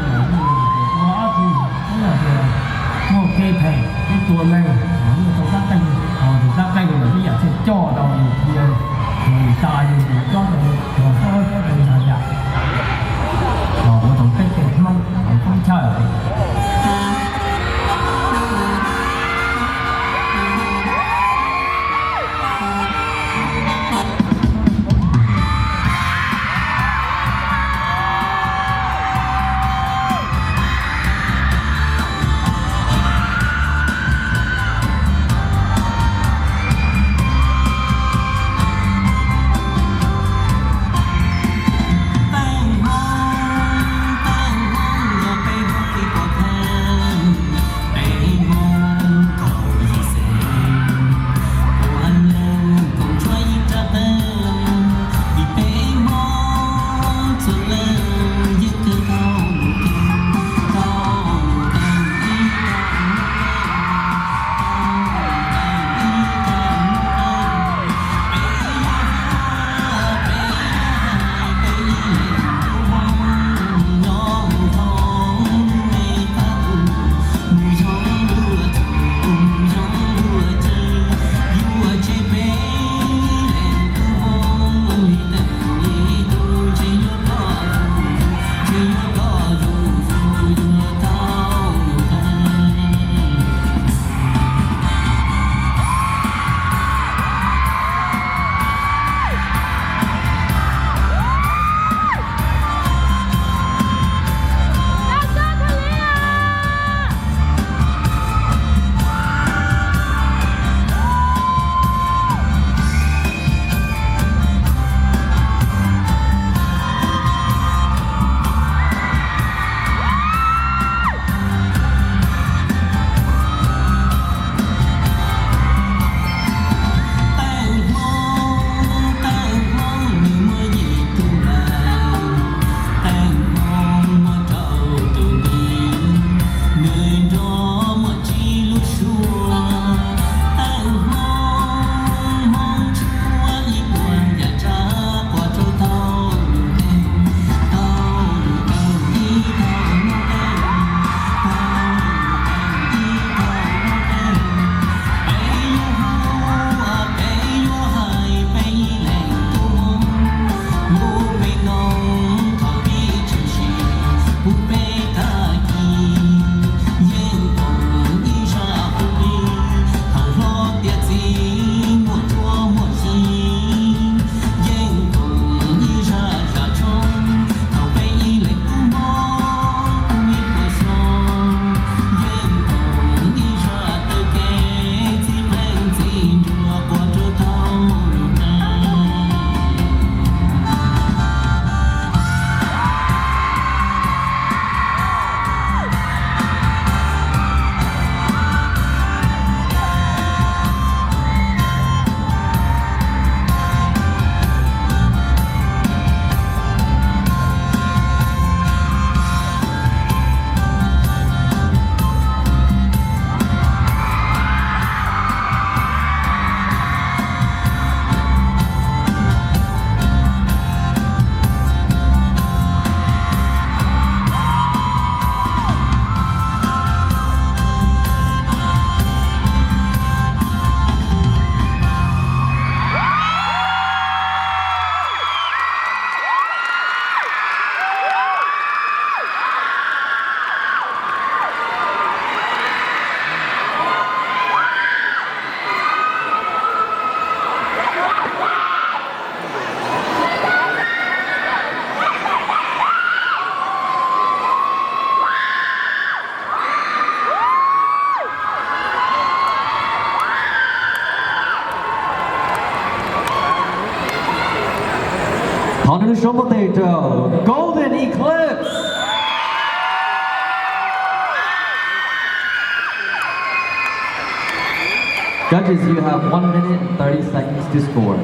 Muaj ob tug, muaj kev phem, kev tua neeg, muaj tau sab qeej, tus sab qeej ntawd ib yam thiaj coj tau yus thiab, yus tas yus tus cob rau yus, yus txhob sab qeej ntag yam. Los ua tau peb tej Hmoob tau thoob chaw. Thov nej soob muab tes rau Golden Eclipse. Judges, you have one minute and thirty seconds to score.